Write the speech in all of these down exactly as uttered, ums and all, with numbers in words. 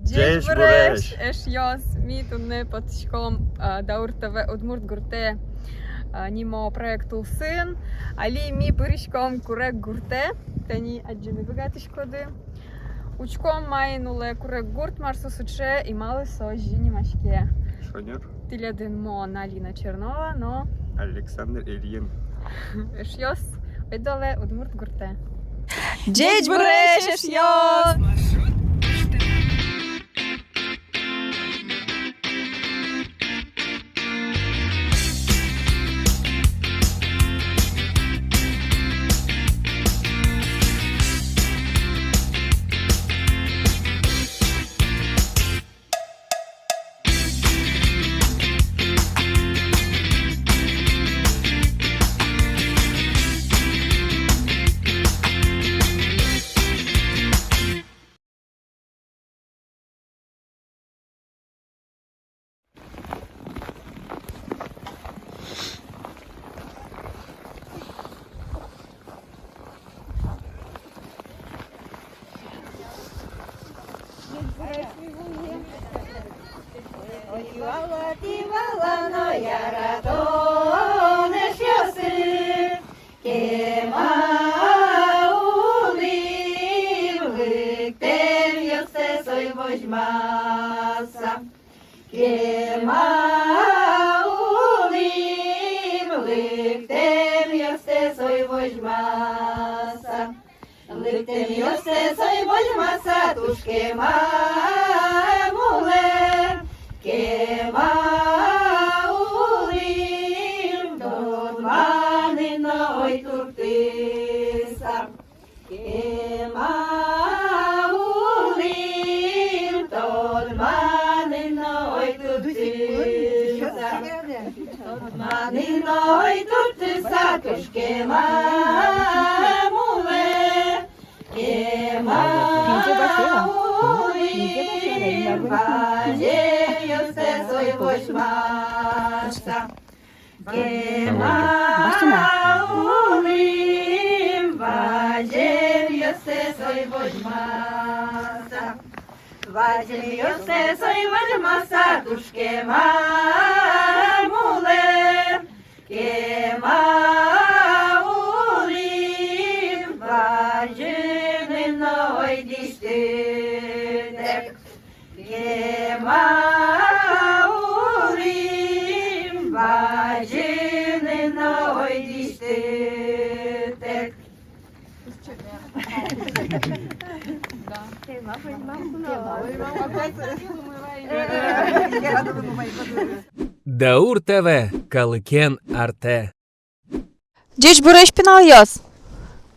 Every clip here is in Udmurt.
Ӟечбуресь, эшъёс! Ми туннэ потӥськом, а, Даур ТВ «Удмурт гуртэ», а, нимо проект улсын. Али ми пыриськом Курег гуртэ. Тани адӟыны быгатӥськоды. Учком, маин улэ Курег гурт, мар со сыӵе и малы со озьы нимаське. Шонер. Тӥледын мон, Алина Чернова, но Александр Ильин. Эшъёс, ойдолэ Удмурт гуртэ. Ӟечбуресь, эшъёс! Ой, ивала, ивала но яратон эшъёсы, кема улӥм лыктэмъёссэ сой возьмаса. Кема улӥм лыктэмъёссэ сой возьмаса. Лыктэмъёссэ сой возьмаса, туж кема улэ. Кема улӥм тодманын но ой туртыса. Кема улӥм тодманын но ой туртыса. Тодманын но ой туртыса, туж кема улэ. Кема улӥм ваземъёссэ сой возьмаса. Кема улӥм ваземъёссэ сой возьмаса. Ваземъёссэ сой возьмаса, туж кема улэ. Кема улӥм вазьыны но ой дӥсьтытэк. Кема улӥм вазьыны но ой дӥсьтытэк. Даур ТВ, калыкен артэ. Ӟечбуресь, пиналъёс!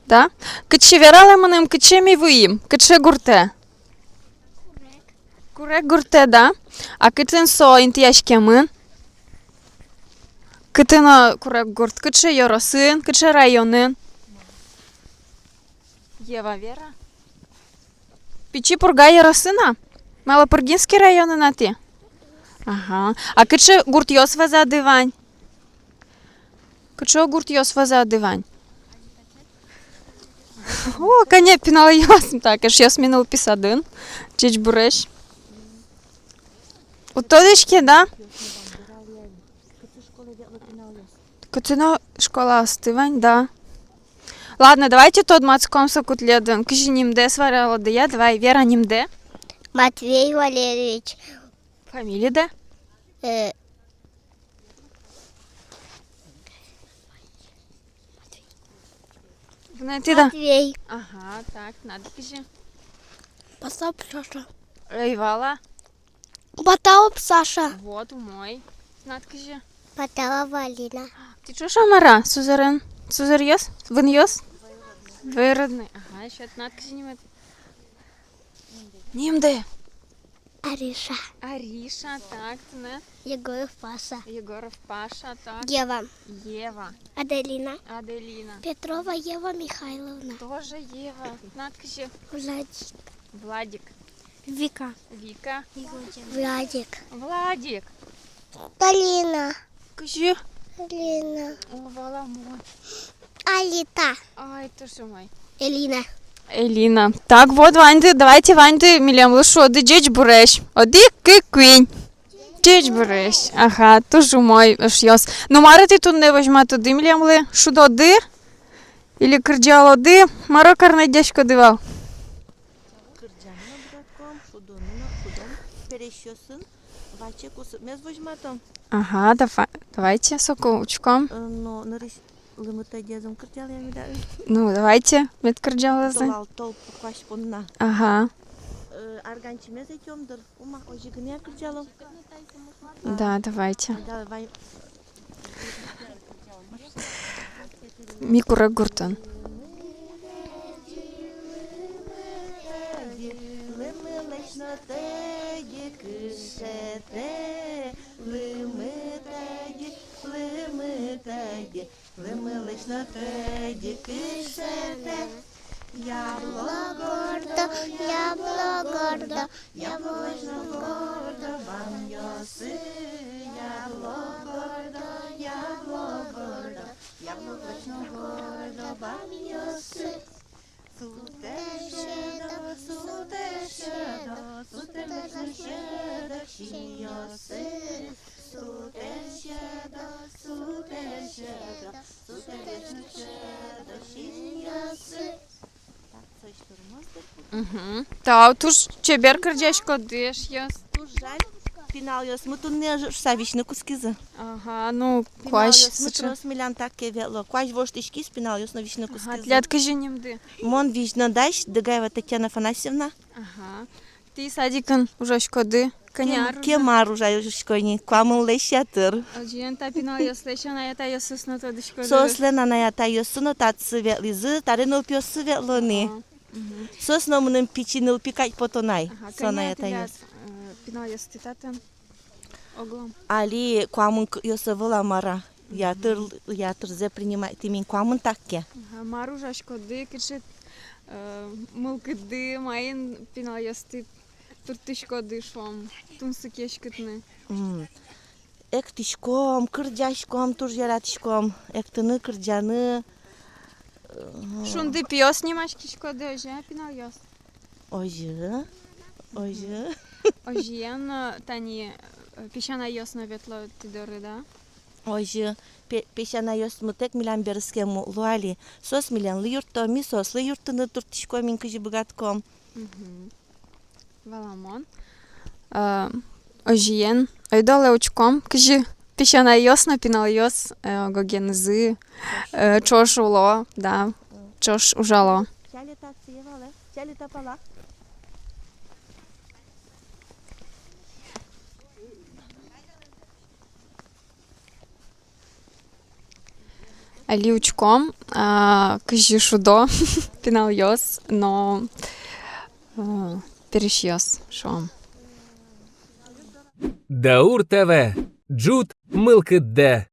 Да? Кытчы, вералэ мыным, кытчы ми вуим? Кыӵе гуртэ? Курег гуртэ, да? А кытын со интыяськемын? Кытын, а, Курег гурт? Кыӵе ёросын, кыӵе районын? Ева, вера. Пичи Пурга ёросын-а? Малопургинский районын-а тӥ? Ага. А кыӵе гуртъёс вӧзады вань? Кыӵе гуртъёс вӧзады вань? О, кӧня пиналъёс, так, эшъёс, ми нылпи садын. Ӟечбуресь. Уд тодӥське, да? Кытын но школаосты вань, да. Ладно, давайте тодматском соку тӥледын. Кызьы нимдэс вералоды, я, давай, вера нимдэ. Матвей Валерьевич. Фамилиядэ? Э. Вунэтӥ да? Матвей. Ага, так, тынад кызьы? Паталов Саша. Ӧй вала. Паталов Саша. Вот, умой. Тынад кызьы? Паталова Алина. Тӥ ӵош-а, мар-а, сузэрен? Сузэръёс? Вынъёс? Двоюродной. Ага, ещё тынад кызьы нимыд? Нимдэ. Ариша. Ариша, так, тынад? Егоров Паша. Егоров Паша, так. Ева. Ева. Аделина. Аделина. Петрова Ева Михайловна. Тоже Ева. Тынад кызьы? Владик. Владик. Вика. Вика. Владик. Владик. Алина. Кызьы? Алина. О, валамон. Алита. Ай, туж умой. Элина. Элина. Так, вот, ваньды, давайте ваньды милемлы шуоды ӟечбуресь. Одӥг, кык, куинь. Ӟечбуресь. Ага, туж умой, эшъёс. Ну, мар тӥ туннэ возьматоды милемлы? Шудоды? Или кырӟалоды? Мар карны дасяськоды вал? Кырӟаны но быгатӥськом, шудыны но, шудом пересьёсын, ваче кусыпмес возьматом. Ага, дава-, давайте, соку учком. Э, но нырысь лымы тӧдьы ӧз ум кырӟалэ меда. Ну, давайте, мед кырӟалозы. Толалтэ, тол куазь понна. Ага. Э, арганчимес ӧтём дыр. Ума, озьы гинэ кырӟалом. Да, давайте. Давай. Ми куреггуртын. Лымылэсь но тӧдьы кышетэ, лымы тӧдьы, лымы тӧдьы, лымылэсь но тӧдьы кышетэ. Ябло гордо, ябло гордо, яблолэсь но гордо бамъёсы. Ябло гордо, ябло гордо, яблолэсь но гордо бамъёсы. Сутэ сьӧдо, сутэ сьӧдо, сутэлэсь но сьӧдо синъёсы. Сутэ сьӧдо, сутэ сьӧдо, сутэлэсь но сьӧдо синъёсы. Мгм. Тау, туж чебер кырӟаськоды, эшъёс. Туж жаль, пиналъёсмы туннэ ӧжыт шуса висьыны кутскизы. Ага, ну, куазь сыӵе. Пиналъёсмы трос милям так ке ветло. Куазь воштӥськиз, пиналъёс но висьыны кутскизы. Ага, тӥляд кызьы нимды? Мон Визьнодач, Дыгаева Татьяна Афанасьевна. Ага. Тӥ садикын ужаськоды? Кӧня ар ужа? Кем ар ужасько ини, куамынлэсь ятыр. Озьыен, та пиналъёслэсь анай-атайёссы но тодӥсько дыр. Соослэн анай-атайёссы но татчы ветлӥзы, таре нылпиоссы ветло ни. Ага. Мгм. Соос но мыным пичи нылпи кадь пото на ай. Ага, со анай-атайёс. Кӧня тӥляд, э, пиналъёсты татын? Огъя. Али куамын кыкъёс ӧвӧл-а, мар-а. Ятыр, ятырзэ принимать тӥ мин куамын так ке. Ага, мар ужаськоды, кыӵе, э, мылкыдды, маин пиналъёсты турттӥськоды, шуом, тунсыкъяськытыны? М. Эктӥськом, кырӟаськом, туж яратӥськом эктыны, кырӟаны. Шунды пиос нимаськиськоды, озьы-а, пиналъёс? Озьы, озьы. Озьыен, э, тани, э, песянайёс но ветло тӥ доры, да? Озьы, пе-, песянайёсмытэк милям берытскем луо али. Соос милемлы юртто, ми соослы юрттыны турттӥськом ини, кызьы быгатӥськом. Мгм. Валамон. Э, озьыен, ойдолэ учком, кызьы песянайёс но пиналъёс, э, ог-огенызы, э, ӵош уло, да, ӵош ужало. Али учком, а, кызьы шудо пиналъёс но, а, пересьёс, шуом. Даур ТВ. Ӝут мылкыддэ.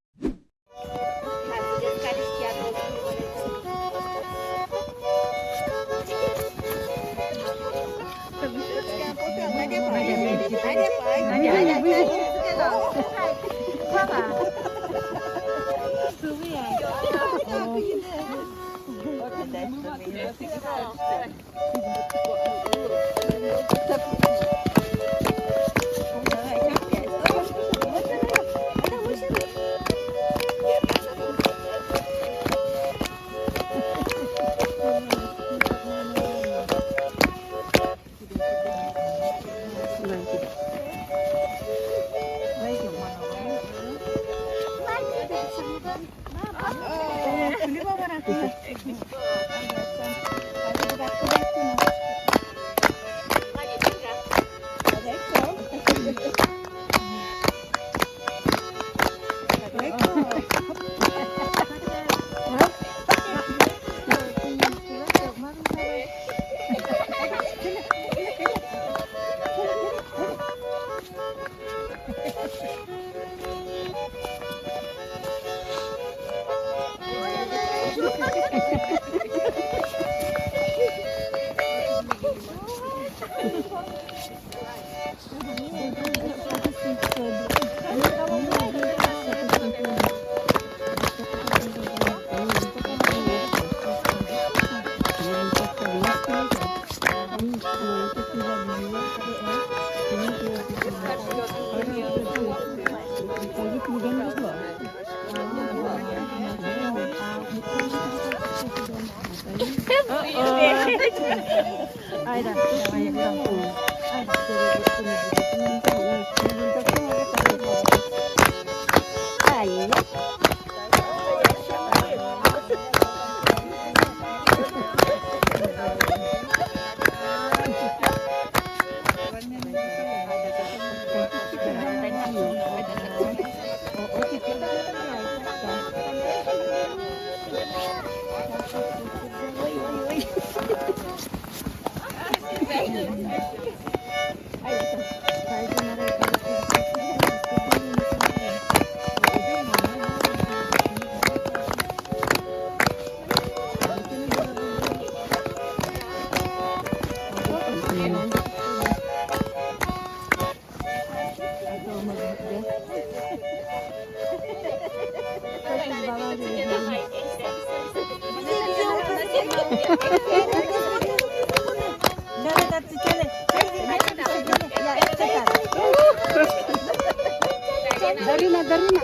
Дарина, Дарина.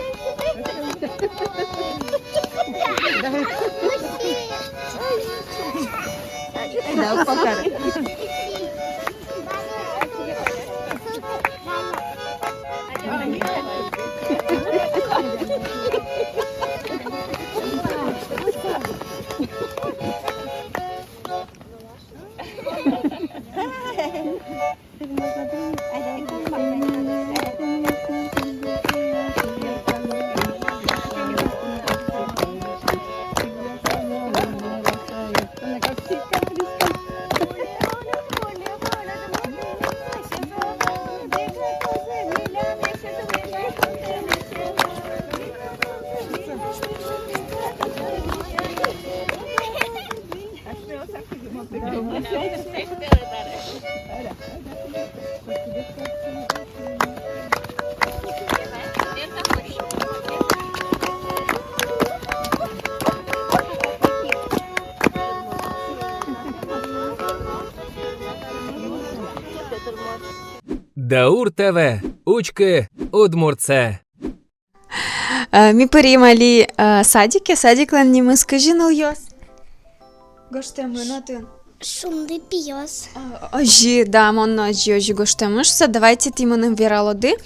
Да, пока. Даур ТВ. Учкы удмуртсэ. Э, ми пырим али, э, садике, садиклэн нимыз кызьы, нылъёс? Гожтэмын отын. Шунды пиос. А, озьы, да, мон но озьы, озьы гожтэмын шуса. Давайте тӥ мыным вералоды,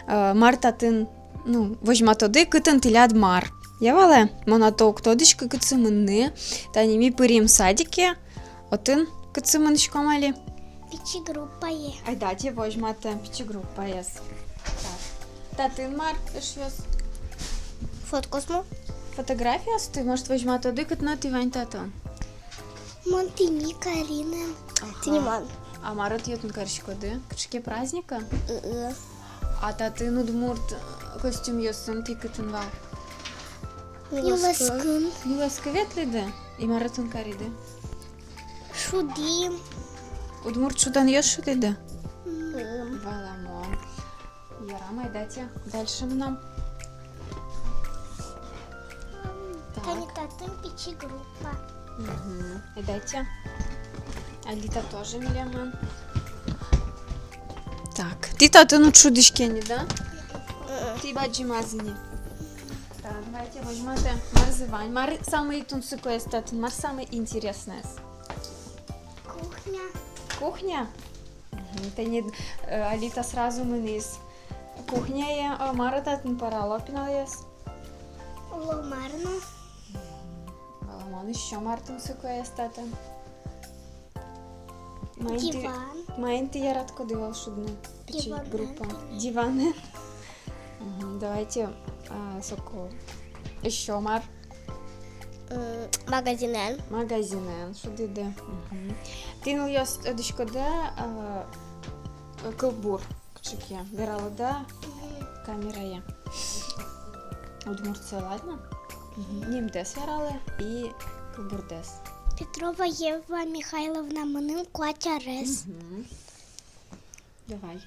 э, мар татын, ну, возьматоды, кытын тӥляд мар. Я вале, мон ато уг тодӥськы, кытчы мынны. Тани ми пырим садике, отын кытчы мынӥськом али? Пичи группае. Айдатэ возьматэм пичи группаез. Так. Татын мар, эшъёс? Фоткаос мо? Фотографиосты, может, возьматоды, кытын тӥ вань татын? Мон тӥни, Карина. Ага. Тӥни мон. А мар тӥ отын кариськоды? Кыӵе ке праздник-а? Ы-ы. А татын удмурт, э, костюмъёсын тӥ кытын вал? Нюлэскын. Нюлэскы ветлӥды? И мар отын кариды? Шудӥм. Удмурт шудонъёс шудӥды? М. Валамон. Ярам, айдатэ дальше мынам. Так. Тани татын пичи группа. Мгм. Айдатэ. Алита тоже милемын. Так. Тӥ татын уд шудӥське ни, да? М-м. Тӥ бадӟымаз ини. Так, давайте возьматэм, марзы вань. Мар самый тунсыкоез татын, мар самый интересноез? Кухня. Кухня? Мгм. Тӥни, э, Алита сразу мынӥз кухняе. А мар татын пӧрало, пиналъёс? Оло мар но. Валамон. Ещё мар тунсыкоез татын? Маин тӥ, диван. Маин тӥ яратӥськоды вал шудыны? Пичи группа. Диванэн. Диванэн. Мгм, давайте, а, соку. Ещё мар? М, магазинэн. Магазинэн шудӥды. Мгм. Тӥ, нылъёс, тодӥськоды, а, кылбур кыӵе ке, вералоды-а? Мгм. Камерае. Удмуртсэ, ладно? Мгм. Нимдэс вералэ и кылбурдэс. Петрова Ева Михайловна, мыным куать арес. Мгм. Давай.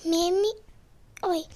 Меми, ой.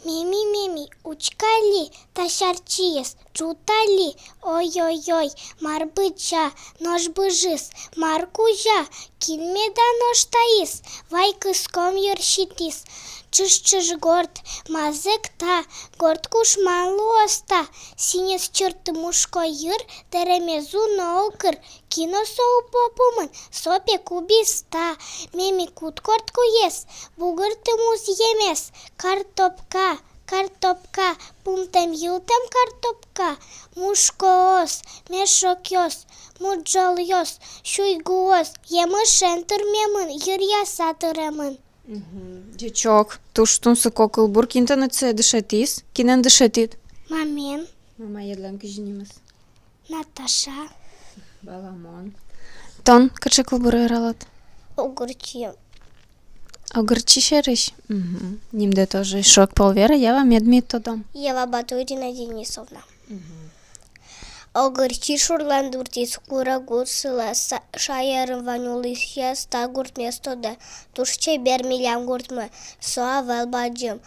Меми, меми, учкы али, та сярчиез ӝутали. Ой-ой-ой, мар быдӟа, нош быжиз мар кузя? Кин меда нош таиз? Вай кыском йырситӥз. Чыж-чыж горд, мазэг та, горд кушман луоз та. Сӥньыс чыртӥ мушко йыр, дэремез уно укыр. Кин о со, уп-о пумын, со пе кубиста. Меми кут кортӥз куэс, бугыртӥ музъемез. Картопка, картопка, пумтэм-йылтэм картопка. Мушкоос, мешокъёс, муӝолъёс, сюйгуос емышен тырмемын, йыръяса тыремын. Мгм. Ӟечок. Туж тунсыко кылбур. Кин тыныд сое дышетӥз? Кинэн дышетӥд? Мамен. Мамаедлэн кызьы нимыз? Наташа. Валамон. Тон кыӵе кылбур вералод? Огурчи. Огурчи сярысь? Мгм. Нимдэ тоже шок пол вера, Ева, мед ми тодом. Ева Батурина Денисовна. Мгм. Огурчи шурлэн дуртӥз, куреггурт сылэ, са-, шаерын вань улӥсез та гуртмес тодэ. Туж чебер милям гуртмы, со ӧвӧл бадӟым.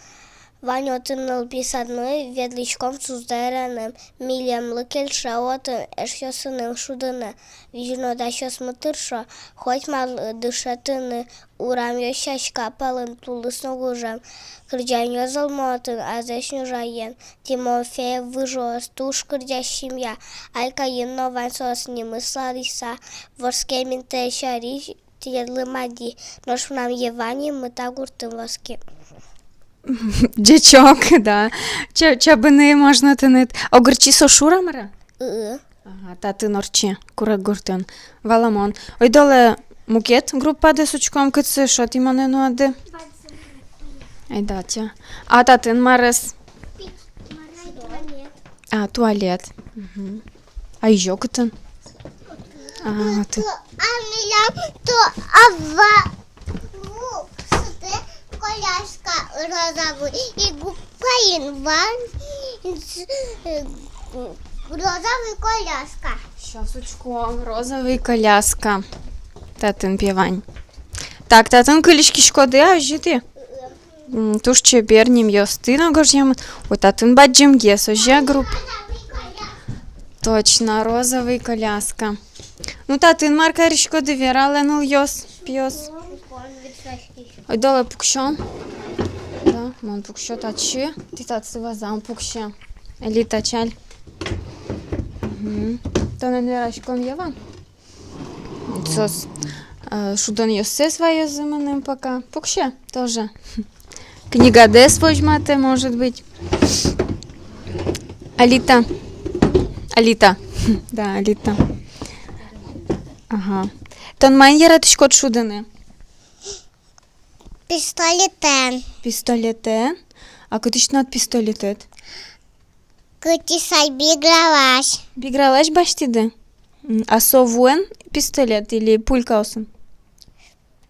Вань отын нылпи садмы, ветлӥськом сузэреным. Милемлы кельше отын эшъёсыным шудыны. Визьнодасьёсмы тыршо хоть малы дышетыны. Урамъёс сяська пӧлын, тулыс но гужем. Кырӟанъёс золмо отын, азэс нюжаен. Тимофеев выжыос, туж кырӟась семья. Айкаын но вань соос, нимыз Лариса. Вордскем интые сярысь тӥледлы мадьи, нош мынам Ева нимы та гуртын вордске. Ӟечок, да. Ча-, чабыны можно тыныд. Огурчи со шур-а, мар-а? Ы-ы. Ага, татын ортче, куреггуртын. Валамон. Ойдолэ мукет группадэс учком, кытчы шуод, тӥ монэ нуоды. Айдатэ. А татын мар-а? А, туалет. Мгм. А ещё кытын? А, ты. А милям то ава. Ву, сыӵе коляска розовый. И губкаин вань, э, розовый коляска. Щас учком, розовый коляска. Татын пе вань. Так, татын кылиськиськоды, а, озьы тӥ? М, туж чебер нимъёсты но гожъямын. Ой, татын бадӟымгес, озьы-а, групп? Точно, розовый коляска. Ну, татын мар кариськоды, вералэ, нылъёс, пиос. Ойдолэ пуксём. Да, мон пуксё татчы. Тӥ татчы вазам пуксе. Али татчы али. Мгм. Тонэн вераськом, Ева. Соос, э, шудонъёссэс ваёзы мыным пока. Пуксе тоже. Книгадэс возьматэ, может быть. Алита. Алита. Да, Алита. Ага. Тон маин яратӥськод шудыны? Пистолетэн. Пистолетэн? А кытысь тынад пистолетэд? Кытысь ай, Бигралась. Бигралась басьтӥды? М, а со вуэн пистолет или пулькаосын?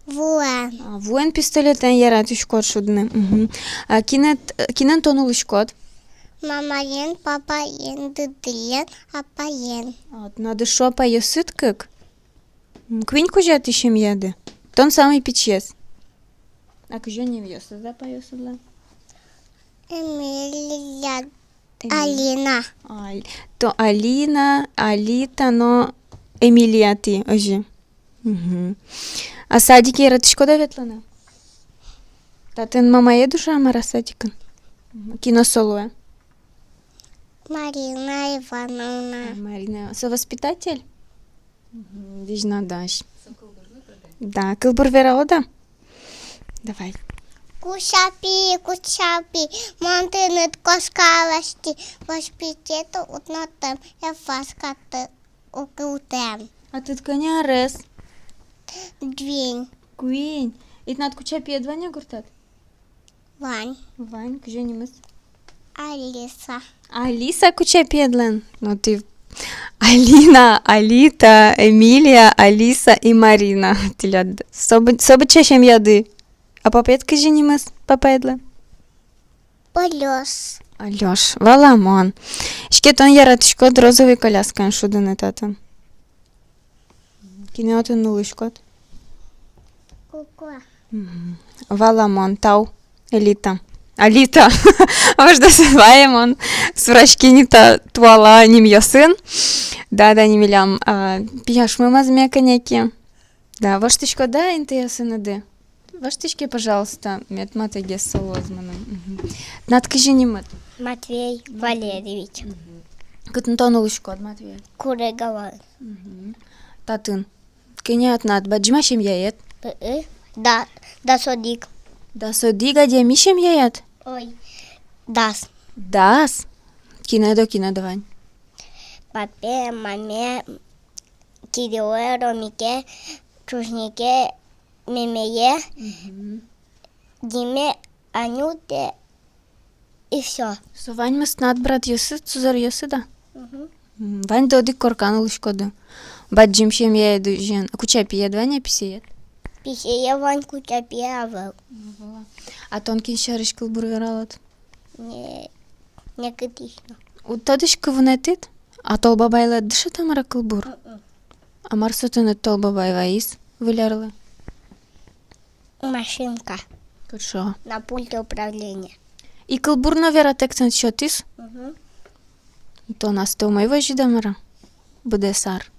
Вуэн. А, вуэн пистолетэн яратӥськод шудыны. Мгм. А кинэт, кинэн тон улӥськод? Мамаен, папаен, дыдыен, апаен. А, тынад эшшо апайёсыд кык? М, куинь кузя тӥ семьяды. Тон самый пичиез. А кызьы нимъёсыз апайёсыдлэн? Эмилия, Эмилия. Алина. Аль-, то Алина, Алита но Эмилия тӥ, озьы. Мгм. А садике яратӥськод-а ветлыны? Татын мамаед ужа, мар-а, садикын? Мгм. Кин о со луэ? Марина Ивановна. А, Марина. Со воспитатель? Мгм, визьнодась. Да, кылбур вералод-а? Давай. Кучапи, кучапи, мон тыныд кошка лэсьтӥ, воспитатель уд но тэм, я васька тыныд уг утэм. А тыныд кӧня арес? Куинь. Куинь. И тынад кучапиед вань-а гуртад? Вань. Вань, кызьы нимыз? Алиса. Алиса кучапиедлэн? Ну тӥ Алина, Алита, Эмилия, Алиса и Марина. Тӥляд собы-, собыӵе семьяды. А папаед кызьы нимыз, папаедлэн? Алёш. Алёш, валамон. Иське тон яратӥськод розовый коляскаен шудыны татын. Кинэ отын нуллӥськод? Кукла. Мгм. Валамон, тау, Элита. Алита. Вождэс вае мон сураськи ни та туала нимъёсын. Да, да, ни милям, а, пияшмы мӧзме кӧня ке. Да, воштӥськод-а интыосыныды? Воштӥське, пожалуйста, мед матэгес со луоз мыным. Мгм. Тынад кызьы нимыд? Матвей Валерьевич. Мгм. Кытын тон улӥськод, Матвей? Куреговоын. Мгм. Татын. Кӧня тынад, бадӟым-а семьяед? Э-э. Да, дас одӥг. Дас одӥг адями семьяед? Ой, дас. Дас? Кинэ до, кинэ до вань? Папе, маме, Кириллэ, Ромике, Чужнике, мемее, мгм, Диме, Анюте и всё. Со ваньмыз тынад братъёсыд, сузэръёсыд-а? Мгм. М, ваньды одӥг коркан улӥськоды. Бадӟым семьяед озьыен. Куӵапиед вань-а, писэед? Писэе вань, куӵапие ӧвӧл. Ӧвӧл-а. А тон кин сярысь кылбур вералод? Не, некытысь но. Уд тодӥськы вунэтӥд? А Тол Бабайлы ӧд дышеты-а мар-а кылбур? Мгм. А мар со тыныд Тол Бабай вайиз выль арлы? Машинка. Хорошо. На пульте управления. И кылбур но вератэк тыныд сётӥз? Мгм. Тон астэ умой возид-а мар-а? Быдэс ар.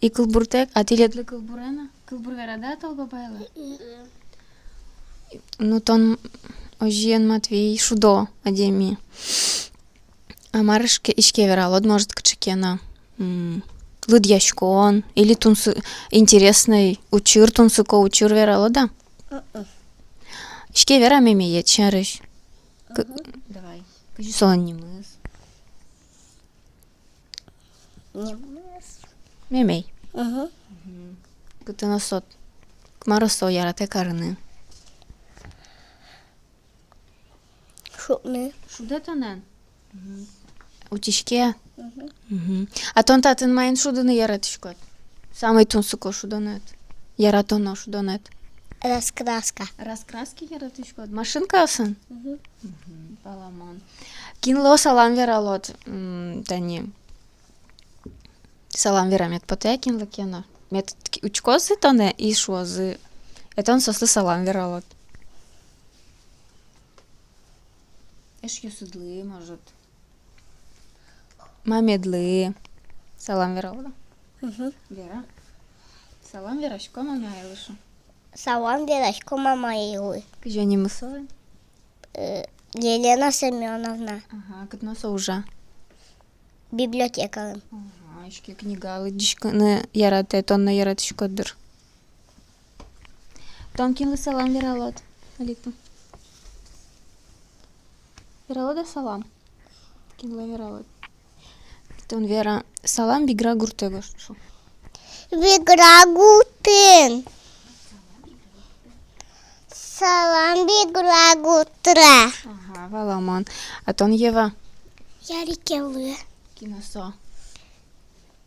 И кылбуртэк, а тӥледлы кылбурен-а? Кылбур верад-а Тол Бабайлы? Мгм. Ну, тон озьыен, Матвей, шудо адями. А мар иське, иське вералод, может, кыӵе ке но, м, лыдъяськон, или тунсы-, интересной учыр, тунсыко учыр вералод-а? Мгм. Иське вера мемеед сярысь. К-, мгм, давай. Кызьы солэн нимыз? Нимыз. Мемей. Мгм. Мгм. Кытын со, мар со яратэ карыны? Шудыны. Шудэ тонэн? Мгм. Утиське? Мгм. Мгм. А тон татын маин шудыны яратӥськод? Самой тунсыко шудонэд. Яратоно шудонэд. Раскраска. Раскраски яратӥськод? Машинкаосын? Мгм. Мгм. Валамон. Кинлы салам вералод, м, тани? Салам верамед потэ-а кинлы ке но? Мед т-, учкозы тонэ и шуозы. Э, тон соослы салам вералод. Эшъёсыдлы, может. Мамедлы. Салам вералод-а? Мгм. Вера. Салам верасько мамаелы, шу. Салам верасько мамаелы. Кызьы нимыз солэн? Э, Елена Семёновна. Ага, кытын со ужа? Библиотекаын. Ага, иське книга лыдӟиськыны яратэ, тон но яратӥськод дыр. Тон кинлы салам вералод, Алита? Вералод-а салам? Кинлы вералод? Тон вера, салам Бигра гуртэ, гож, шу. Бигра гуртын. Салам Бигра гуртэ. Ага, валамон. А тон, Ева? Ярикелы. Кин со?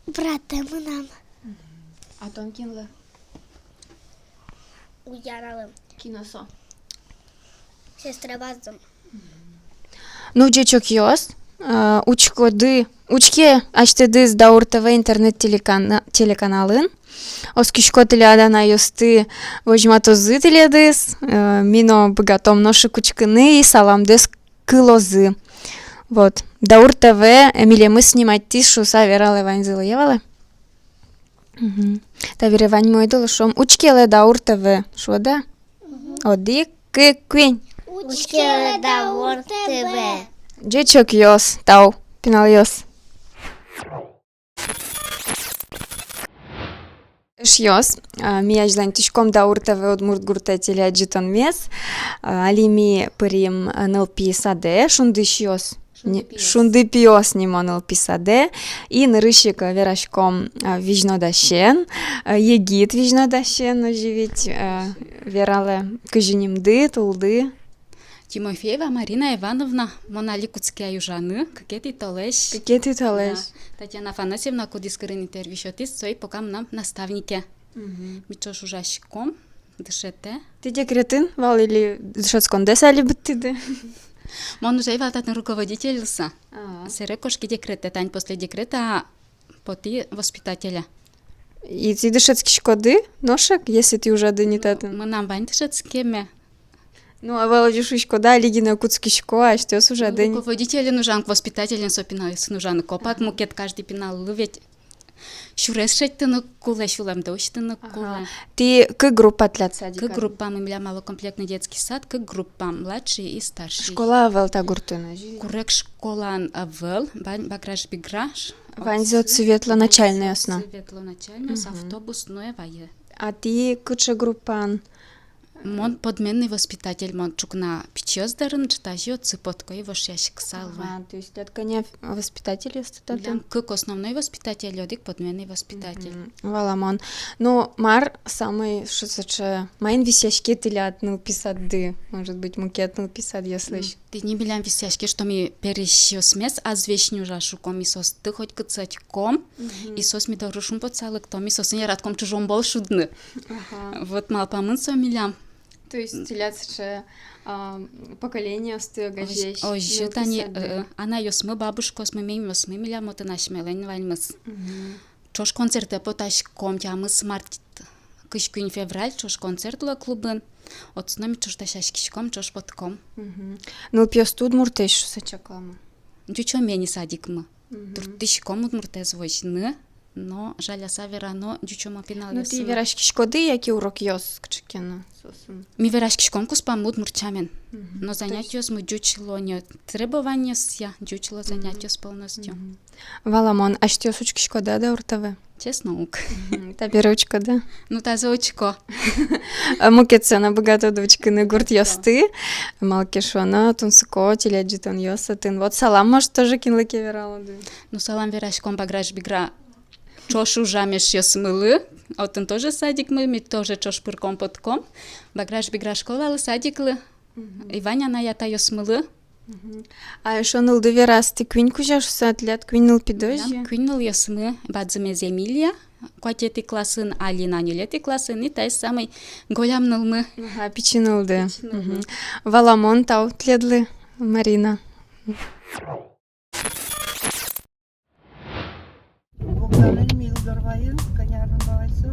Братэ мынам. Мгм. А тон кинлы? Ульяналы. Кин со? Сестра бадӟым. Ну, ӟечокъёс, а, учкоды, учке асьтэдыз Даур ТВ интернет-телекана-, телеканалын. Оскисько, тӥляд анайёсты возьматозы тӥледыз, э, ми но быгатом нош ик учкыны и саламдэс кылозы. Вот. Даур ТВ, э, милемыз сниматьтӥз шуыса вералэ ваньзылы, я валэ? Мгм. Табере ваньмы ойдолэ шуом: учкелэ Даур ТВ. Шуод-а? Мгм. Одӥг, кык, куинь. Учкелэ Даур ТВ. Ӟечокъёс, тау, пиналъёс. Эшъёс, а, ми азьланьтӥськом Даур ТВ удмурт гуртэ телеадӟытонмес. А, али ми пырим, а, нылпи садэ, «Шундыосьёс». Шунды пиос. «Шундыпиос» нимо нылпи садэ. И нырысь ик вераськом, а, визьнодасен, а, егит визьнодасен, озьы ведь, а, вералэ, кызьы нимды, тулды. Тимофеева Марина Ивановна, мон али кутске ай ужаны, кыкетӥ толэзь. Кыкетӥ толэзь. Да. Татьяна Афанасьевна, кудӥз кырын интервью сётӥз, со ик пока мынам наставнике. Мгм. Ми ӵош ужаськом, дышетэ. Тӥ декретын вал или дышетскондэс али быдтӥды? Мон ужай вал татын руководитель луыса. А. Сэре кошки декретэ, тани после декрета потӥ воспитателе. И тӥ дышетскиськоды нош ик, если тӥ ужады ни татын? Мынам вань дышетскеме. Ну, ӧвӧл, озьы шуиськод-а, али гинэ кутскисько, асьтэос ужады ни? Ну, руководителен ужан, воспитателен, со пиналъёсын ужаны копак. Ага. Мукет каждый пиналлы ведь сюрес шедьтыны кулэ, сюлэмдэ усьтыны кулэ. Ага. Тӥ кык группа тӥляд садикад? Кык группа, милям малокомплектный детский сад, кык группа, младший и старший. Школа ӧвӧл та гуртын, озьы? Курег школаын ӧвӧл, вань Баграш-Бигра. Ваньзэ отсы ветло начальнойёс но. Отсы ветло начальнойёс, мгм, автобус но вае. А тӥ кыӵе группаын? Мон подменный воспитатель, мон ӵукна пичиос дорын ӝытазе отсы потӥсько и вошъяськыса луэ. Ага, то есть тӥляд кӧня воспитательёсты татын? Милям кык основной воспитатель, одӥг подменный воспитатель. Мгм, валамон. Ну, мар самой, шуом, сыӵе, маин висъяське тӥляд нылпи садды, может быть, мукет нылпи садъёслэсь? Тӥни милям висъяське, что ми пересьёсмес азвесь нюжа шуком, ми соосты хоть кытчы ӧтьком, мгм, и соос ми доры шумпотыса лыкто, ми соосын яратӥськом чужом бол шудыны. Ага. Вот малпамын со милям. То есть тӥляд сыӵе, а, поколениосты огазеясь. Озьы, озьы тани, нылпи садды. Э, анайёсмы, бабушкаосмы, мемъёсмы милям отын асьмелэн ваньмыз. Мгм. Ӵош концертэ потаськом, тямыс март, кызь куинь февраль, ӵош концерт луэ клубын. Отчы но ми ӵош дасяськиськом, ӵош потӥськом. Мгм. Нылпиосты удмуртэсь шуыса чакламы? Ӟучоме ни садикмы. Мгм. Турттӥськом удмуртэз возьыны, но жаляса верано, ӟучомо пиналъёс. Ну, тӥ вераськиськоды яке урокъёс кыӵе ке но соосын? Ми вераськиськом куспамы удмурт сямен. Мгм. Но занятиосмы ӟуч луо ни, требованиосъя ӟуч луо занятиос полностью. Мгм. Валамон, асьтэос учкиськоды-а Даур ТВ? Честно, уг. Мгм. Табере учкоды-а? Ну, тазьы учко. А мукетсэ но быгатоды учкыны гуртъёсты. Да. Малы ке шуоно, тунсыко телеадӟытонъёс отын. Вот салам, может, тоже кинлы ке вералоды? Ну, салам вераськом Баграш-Бигра ӵош ужам эшъёсмылы. Отын тоже садикмы, ми тоже ӵош пырком-потком. Баграш-Бигра школалы, садиклы. Мгм. И вань анай-атайёсмылы. Мгм. А эшшо нылды вераз, тӥ куинь кузя шуыса, тӥляд куинь нылпиды, озьы-а? Милям куинь нылъёсмы, бадӟымез Эмилия, куатетӥ классын, Алина, ньылетӥ классын, и таиз самой голям нылмы. Ага, пичи нылды. Пичи нылды. Мгм. Валамон, тау тӥледлы, Марина. Богданэн Милдор вайын, кӧня арын вал со.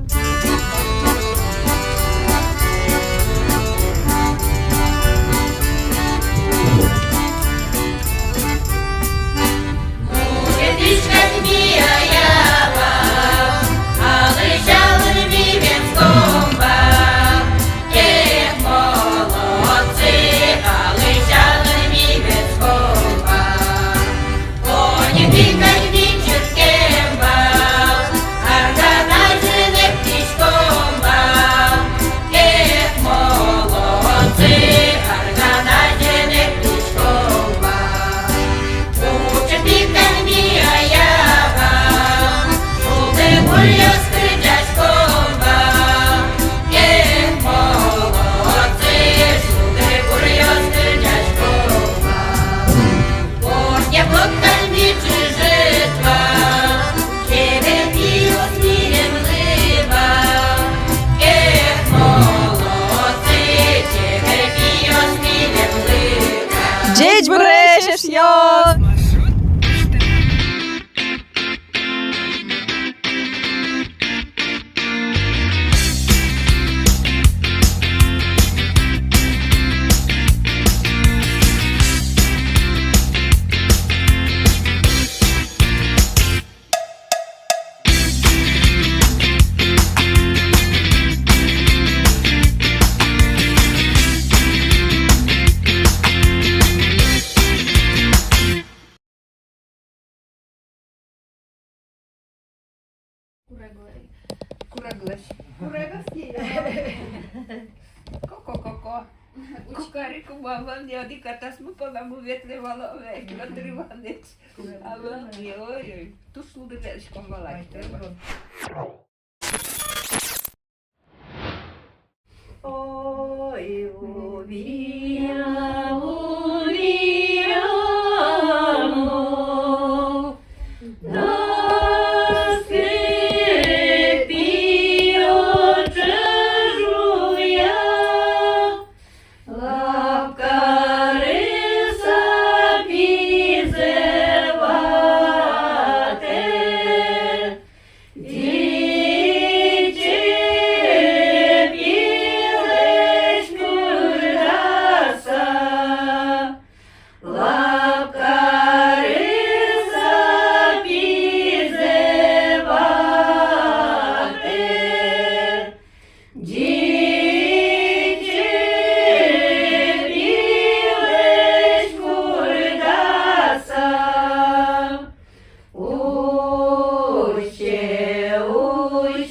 Ӟечбуресь, эшъёс! Куреглы-, куреглэсь. Куреглэсь. Ко-ко-ко-ко. Учкари кумалан, я, одӥг атасмы понамы ветлэ вал, век Андрей Иваныч. Алан, ой-ой, туж лудыгъяськом вал ай.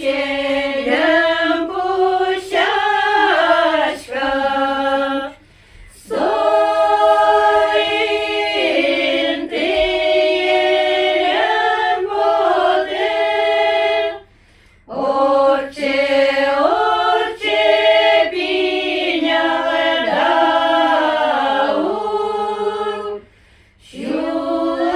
Льӧм пу сяська, соин тӥ льӧм потэ, ортче, ортче пинялдаур. Сюлэмез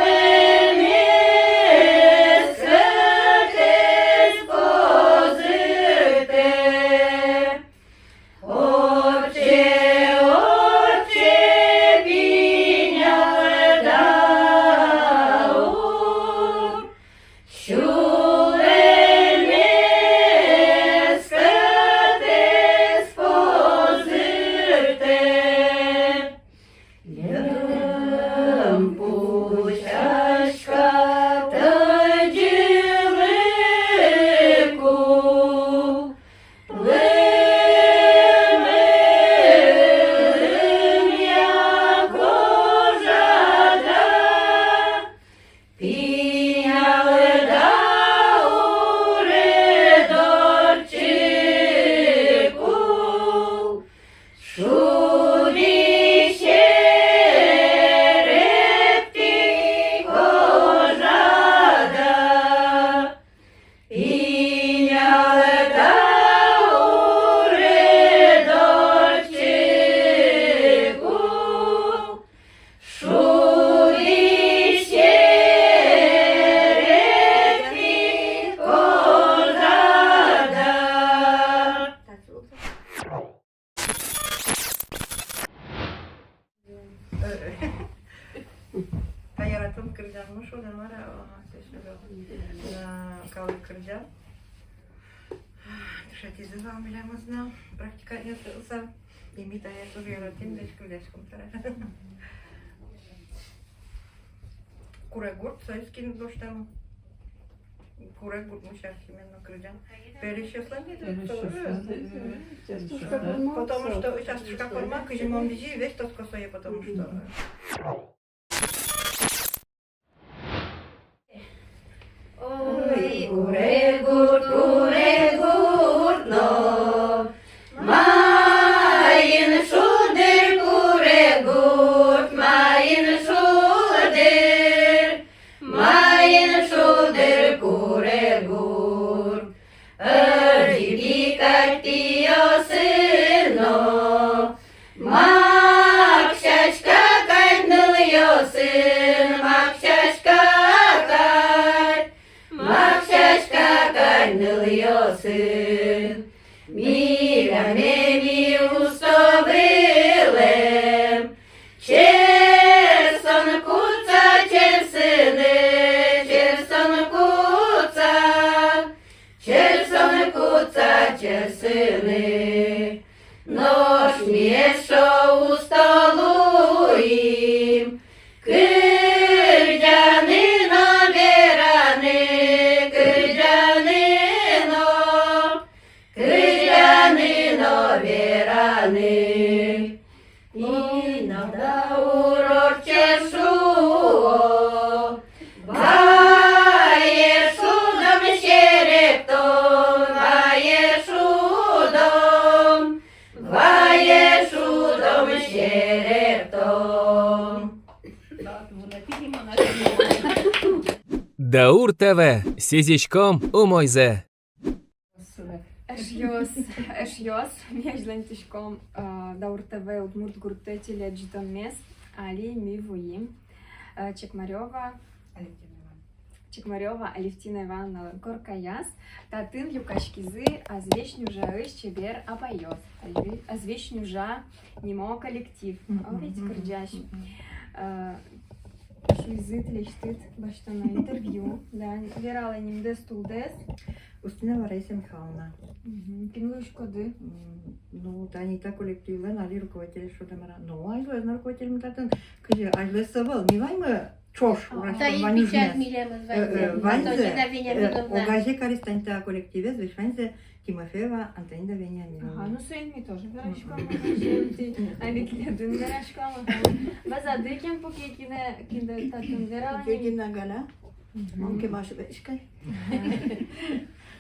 кӧтэз позыртэ, ортче, ортче пинялдаур. Сюлэмез кӧтэз позыртэ. Льӧм пу сяська, тӧдьылыку, лымы, лымъя кожада, пинялдаур ӧд ортчыку. Шудӥ серекъяське кожада, пинялдаур ӧд ортчыку. Шудӥ серекъяське кожада. Та яратон кырӟанмы шуод-а, мар-а, ага, калык кырӟан. Дышетӥзы вал милемыз но практикаын, со. И ми тае туж яратӥм, дышкылляськом тара. Курегурт, соиз кин гожтэмын. Курегурт, мусяк именно кырӟан. Пересьёслэн ведь. Пересьёслэн, э, частушка форма. Потому что частушка форма, кызьы мон визьи, весь тодско сое, потому что. Ой, курегурт, курегурт но, маин шулдыр, курегурт, маин шулдыр, маин шулдыр, курегурт. Ӧжыт ик кадь пиосын но, мак сяська кадь нылъёсын, мак сяська кадь, мак сяська кадь нылъёсын. Милям эми усто вылэм, черсон кутса черсыны, черсон кутса, черсон кутса черсыны. Нош ми эшшо усто луим кырӟаны но вераны, кырӟаны но, кырӟаны но вераны. Пинал даур ортче шуо, вае шудом серектом, вае шудом, вае шудом серектом. Даур ТВ, сӥзиськом умойзэ. Эшъёс, эшъёс, ми азьланьтӥськом, э, Даур ТВ удмурт гуртэ телеадӟытонмес. Али ми вуим, э, Чекмарёва, Алевтина Ивановна. Чекмарёва Алевтина Ивановналэн коркаяз. Татын люкаськизы Азвесь Нюжаысь чебер апайёс. Азьве-, Азвесь Нюжа нимо коллектив. Мгм, а ведь мгм, кырӟась. Мгм. Э, шуизы, тӥлесьтыд басьтоно интервью. Да, вералэ нимдэс, тулдэс. Устинова Раиса Михайловна. Мгм. Кин луиськоды? М, ну, тани та коллективлэн али руководитель шуод-а, мар-а. Ну, азьло но руководительмы татын. Кызьы, азьло со вал, ми ваньмы ӵош, а, ураськом. Тани ваньмыз пичи милемыз. Э, э, ваньзэ, ваньзэ, Антонина Вениаминовна. Э, огазьы кариз тани та коллективез, весь ваньзэ Тимофеева Антонина Вениаминовна. Ага, ну, соин ми тоже вераськом, а ведь ледын вераськом, ага. Вазады ик эн пуке, кинэ, кинэ татын вералэ ни. Галя. Мгм. Мон кемалась вераськай.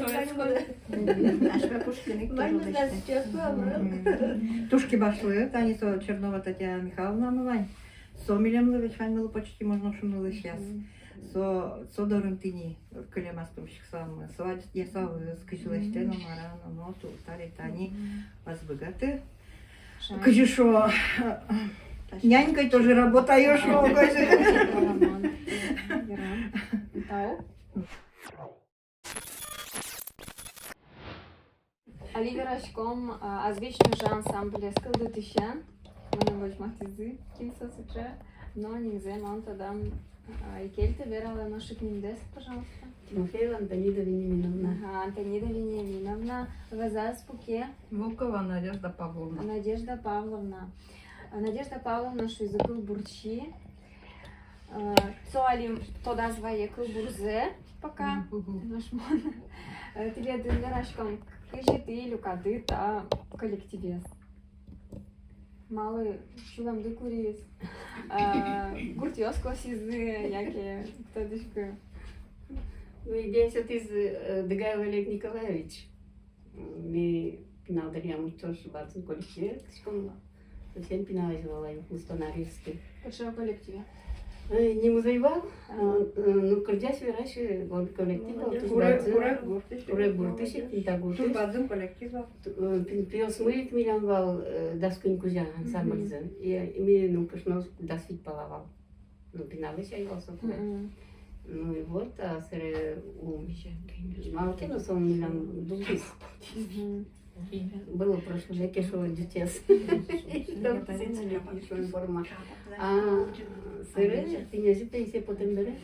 Ваньмыз, ваньмыз. Туж кибашлы, тани со Чернова Татьяна Михайловнамы вань. Со милемлы ведь ваньмылы почти можно шуыны лэсьтӥз. Со, со дорын тӥни кылем астэ пумиськысалмы. Со адӟиз ясалыз, кызьы лэсьтэ но, мар но, но ту-, таре тани ӧз быгаты. Кызьы шуо, нянькой тоже работаю, шуо, кызьы. Тау. Али вераськом, а, «Азвесь нюжа» ансамблез кылдытӥсен. Мыным возьматӥзы, кин со сыӵе, но нимзэ мон тодам, а, ӧй кельты. Вералэ нош ик нимдэс, пожалуйста. Тимофеева Антонида Вениаминовна. Ага, Антонида Вениаминовна. Вӧзаз пуке? Волкова Надежда Павловна. Надежда Павловна. А, Надежда Павловна, шуизы, кылбурчи. Э, со али тодаз вае кылбурзэ пока. Мгм. Нош мон, э, тӥледын вераськом, кызьы тӥ люкады та коллективез. Малы сюлэмды куриз? Э, гуртъёс косӥзы, яке тодӥсько. Ну, идея сётӥз, э, Дыгаев Олег Николаевич. Ми пинал дыръям ӵош бадӟым коллективе кыском. Совсем пиналэз вал ай, укмыстон аресты. Кыӵе коллективе? Э, нимыз ӧй вал, а, э, ну, кырӟась-верась, э, вот коллектив вал, туж бадӟым. Курегурт, Курегуртысь, Курегуртысь, Пинтагуртысь. Туж бадӟым коллектив вал. Т-, э, пи-, пиосмы ик милям вал, э, дас куинь кузя ансамбльзы. Мгм. И ми нылкышноос дас вить пала вал. Ну, пиналэсь ай вал со кулэ. Мгм. Ну и вот, а, сэре, у, малы ке но со милям дугдӥз. Мгм. Было прошлом веке, шуо, ӟучез. Там тысячелетний, шуо, форма. А сэре тӥни озьы пенсие потэм бере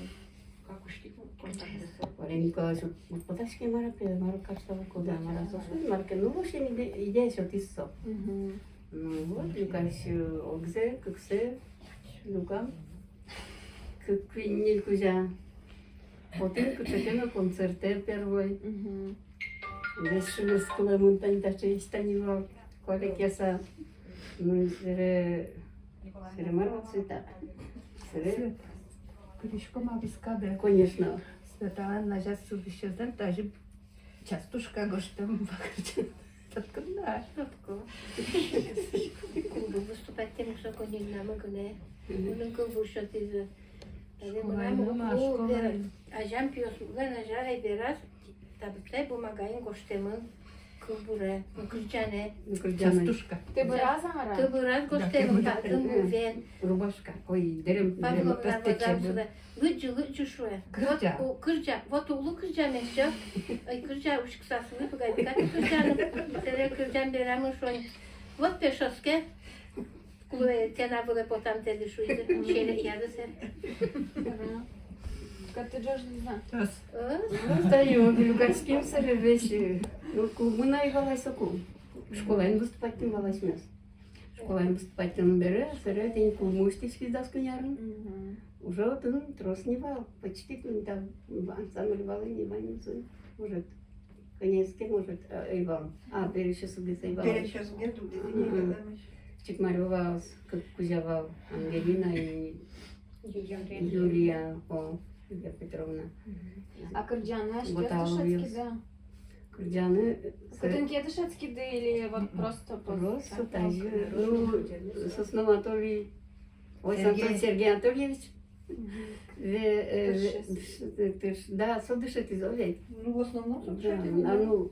Валерий Николаевич уд потаське, мар-а, пе, мар-а, карсало кулэ, мар-а, со шуиз, мар ке, ну, в общем, иде-, идея сётӥз со. Мгм. Ну вот, люкась, э, огзэ, кыксэ люкам. Кык, куинь, ньыль кузя потӥм кыӵе ке но концертэ первой. Мгм. Весь шулес кылэмын тани таӵе, тани вал, куалекъяса. Ну, сэре, сэре мар вал, Света? Сэре. Кылӥськом-а вискады? Конечно. Светалэн азяз сылӥсезлэн тазьы частушка гожтэм вакытэ. Тодӥськод-а? Тодӥсько. Клубын выступать карем шуса, коньывуонамы гинэ. Мгм. Мыным кылбур сётӥзы. Школаын, мынам, а, ну, школаын. Вера, азям пиосмылэн азьлань вераз, таӵе бумагаын гожтэмын кылбурэ, ну, кырӟанэ. Ну, кырӟанэ. Частушка. Тӥ быразы-а, мар-а? Тӥ быразы гожтэмын, да, татын, мгм, вен. Рубашка. Ой, дэрем, дэрем. Павловна вазам сылэ. Лыдӟы, лыдӟы, шуэ. Кырӟа. Вот у-, кырӟа, вот улы кырӟа меӵак. Ой, кырӟа, учкыса сылӥ, пыгай, пыгай кырӟаны. Сэре кырӟан берамын, шуэ. Вот пе шоске. Кулэ, тена вылэ потам тӥледлы, шуизы. Сьӧлыкъяды сэр. Ага. Кытын ӝожлӥзы? Ӧз. Ӧз? Ну, тани, люкаським сэре весь. Ну, клубын ӧй вал ай соку. Школаын выступать карим вал асьмеос. Школаын выступать карем бере, сэре тӥни клубмы усьтӥськиз дас куинь арын. Мгм. Уже отын трос ни вал, почти тӥни та ансамбль вал ини, ваньмыз, может, кӧня ке, может, э, ӧй вал. А, пересьёсыгес ӧй вал. Пересьёсыгес дугдӥзы ини. Мгм. Чикмарёваос кык кузя вал, Ангелина и Юлия. Юлия, о, Юлия Петровна. Мгм. А кырӟаны асьтэос дышетскиды-а? Кырӟаны, э, кытын ке дышетскиды или вот просто, просто? Просто тазьы, ну, Сосновой Анатолий, ой, Сергей. Антон Сергей Анатольевич. Мгм. Ве-, э, ве-, тыршиз. Тырш-, тырш-, да, со дышетӥз, о, ведь. Ну, в основном со дышетӥз, да. А, ну,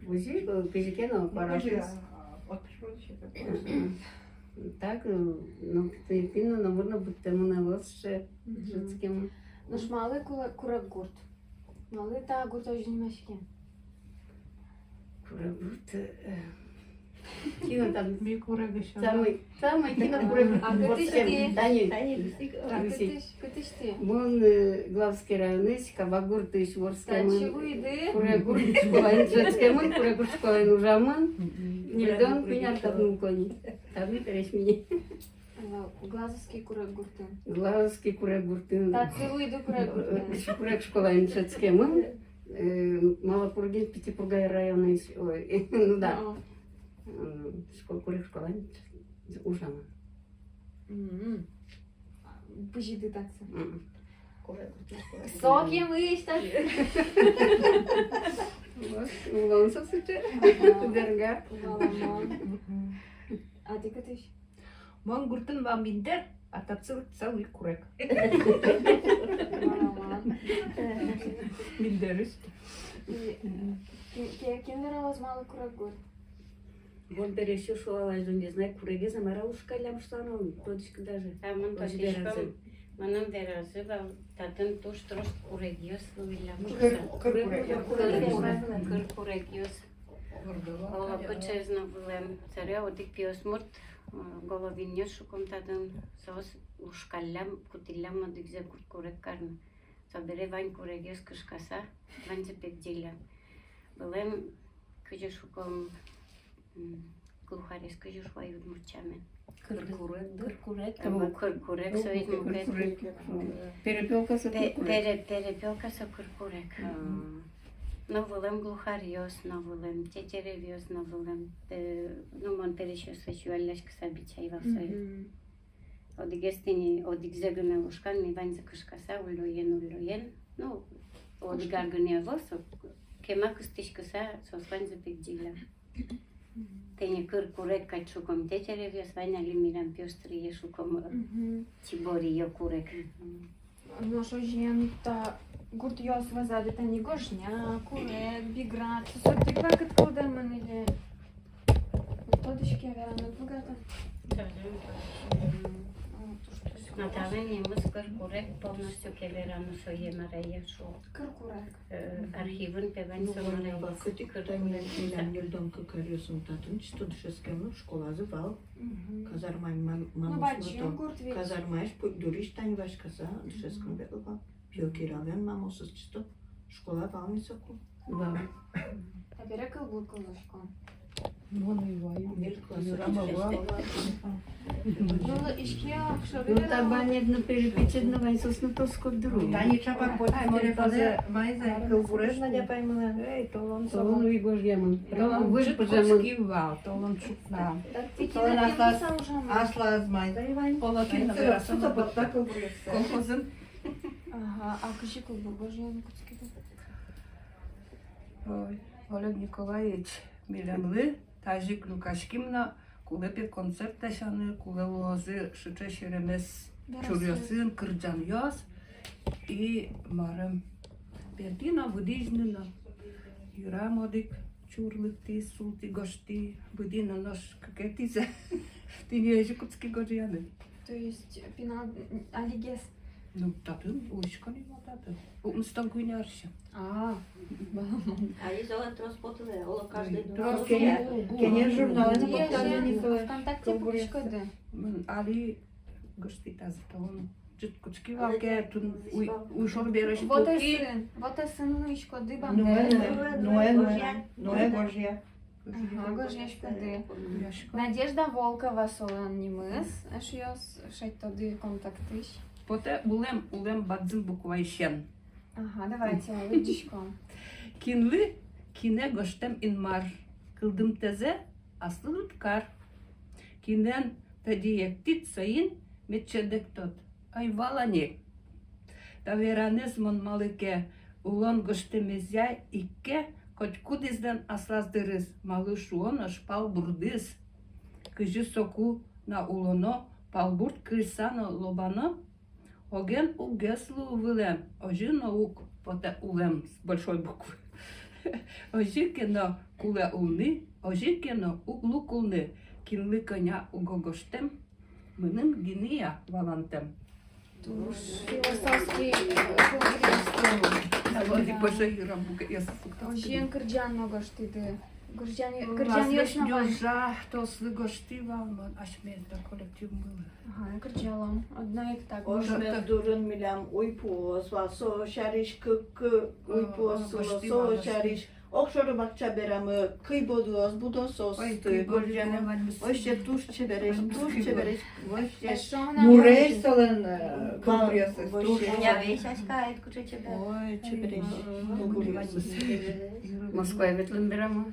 озьы, э, кызьы ке но, ну, кызьы, парашиз. А, вот почему дышетӥз. Так, э, ну, ты, ты, ну, номыр но быдтэмын ӧвӧл сыӵе, мгм, дышетскемын. Нош малы Куре-, Курегурт? Малы та гурт озьы нимаське? Курегурт, э, кино там. Ми Курегысь. Самый, самый кино Курегурт. А кытысь тӥ? Тани. Тани, а кытысь, кытысь тӥ? Мон, э, Глазовский районысь, Кабак гуртысь вордскемын. Татчы вуиды? Курегурт школаын дышетскемын, Курегурт школаын ужамын. Мгм. Ньыльдон куинь ар татын улӥсько ни. Татын пересьмине. Ага, Глазовский Курегуртын. Глазовский Курегуртын. Татчы вуиды Курегуртын. Э, Курег школаын дышетскемын. Э, Малопургин, Пятипурга районысь, ой, ну да. Ага. М, школ-, Курег школаын ужамын. Мгм. Бызиды татчы. Мгм. Курегуртын. Сокем ыштат. Вот, улон со сыӵе. Ага. Берга. Валамон. Мгм. А тӥ кытысь? Мон гуртын вал Миндер, а татчы целый Курег. Миндерысь. И ки-, ки-, кин вералоз, малы Курегурт? Мон пересьёс шуо вал, не знаю, курегез-а, мар-а лушкаллям шуса но, тодӥсько даже. А мон тодӥсько, мыным веразы вал, татын туж трос курегъёс вылӥллям шуса. Кыр, кыр курегъёс. Кыр курегъёс. Оло кыӵеез но вылэм, собере одӥг пиосмурт, э, Головинъёс шуком татын, соос лушкаллям, кутӥллям одӥгзэ кыр курег карны. Собере вань курегъёс кышкаса, ваньзэ пегӟиллям. Вылэм, кызьы шуком, м, глухарез кызьы шуо удмурт сямен? Кыр курег, кыр курег. Э, кыр курег, соиз мукет. Перепёлка со кыр курег. Пере-, перепёлка со кыр курег. А. Но вылэм глухаръёс, но вылэм тетеревъёс, но вылэм, э, ну, мон пересьёслэсь юалляськыса бичай вал сое. Мгм. Одӥгез тӥни, одӥгзэ гинэ лушкам ни, ваньзэ кышкаса, уллёен, уллёен. Ну, одӥг ар гинэ ӧвӧл со, кема кыстӥськыса, соос ваньзэ пегӟиллям. Тӥни кыр курег кадь шуком тетеревъёс, вань али милям пестрые шуком, э, чиборие курег. Мгм. Нош озьыен, та гуртъёс вӧзады тани гожня, курег, биград, со сыӵе вакыт кылдэмын ини. Тодӥське, вераны уд быгаты. Мгм. Натален нимыз кыр курег, полностью ке вераны, сое мар-а, я шуо. Кыр курег. Э, архивын пе вань со, мар-а, вакытэ кыр курег. Милям ньыльдон кык аръёсын татын чисто дышетскемын, школазы вал. Мгм. Казармаын мам-, мамаос бадӟым гурт ведь. Казармаысь путь дурысь тани васькыса дышетскон ветлӥ вал. Пиокиралэн мамаосыз чисто школа вал ни соку. Вал. Табере кылбур кылзӥськом. Мон ӧй вай. Ньыль класс. Юрам ӧй вай. Ну, ишке ак шо. Ну, табанед но, перепечед но, ваньзэ но тодӥськод дыр. Тани чапак потӥз телефонэ, Майза, кылбурез Надя апаймылэн. Эй, толон, толон, уй гожъямын. Толон выж пыжамын. Чуть кутски вал, толон чукна. Толон аслаз, аслаз Майза Иван. Колокин но вераса, потта кылбурез. Колхозын. Ага, а кызьы кылбур гожъяны кутскиды? Ой, Олег Николаевич милемлы тазьы ик люкаським но, кулэ пе концерт дасяны, кулэ луозы сыӵе серемес чуръёсын кырӟанъёс. И марым, бертӥ но, выдӥз ни но. Юрам одӥг чур лыктӥз, султӥ, гожтӥ, выдӥ но, нош кыкетӥзэ тӥни озьы кутски гожъяны. То есть пинал, м, алигес? Ну, татын, улӥсько ни ма татын. Укмыстон куинь арысен. А, баламон. Али солэн трос потылэ, оло, каждый дунне. Трос, кене, кене журналын поттаны ни солэн. ВКонтакте пукиськоды. М, али гожтӥ тазьы, толон ӝыт кутски вал ке, тун уй, уйшор берысь пуки. Вотэсын, вотэсын нуиськоды бандеры. Нуэ, нуэ, нуэ, нуэ гожъя. Ага, гожъяськоды. Надежда Волкова солэн нимыз, эшъёс, шедьтоды контактысь. Потэ улэм, улэм бадӟым букваысен. Ага, давайте, лыдӟиськом. Кинлы кинэ гожтэм Инмар, кылдымтэзэ аслыд уд кар. Кинэн тӧдьы эктӥд, соин мед чебер тод. Ӧй вала ни. Та веранэз мон малы ке улон гожтэмезъя ик ке, котькудӥзлэн аслаз дырыз, малы шуоно, палбурдыз. Кызьы соку на улоно, палбурд кыльса но лобано, оген уггес луы вылэм, озьы но уг потэ улэм с большой буквы. Озьы ке но кулэ улыны, озьы ке но уг луы кулыны, кинлы кӧня уго гожтэм, мыным гинэ-а валантэм. Туж философский, э, кылбуръёс. Озьыен кырӟан но гожтӥды. Кырӟан, кырӟанъёс но вань. Ӟожа, тоослы гожтӥ вал мон, асьмелэн та коллективмылы. Ага, кырӟалом. Одно ик так. Ошмес дурын милям уйпуос вал, со сярысь кык, кык уйпуос сыло, со сярысь. Огшоры бакча берамы кыйбодыос будо соосты. Ой, кыйбодыос гожъяны. Вообще туж чебересь, туж чебересь. Вообще. Муресь солэн, э, кылбуръёсыз туж. Вообще. Ой, чебересь. Москвае ветлэм берамы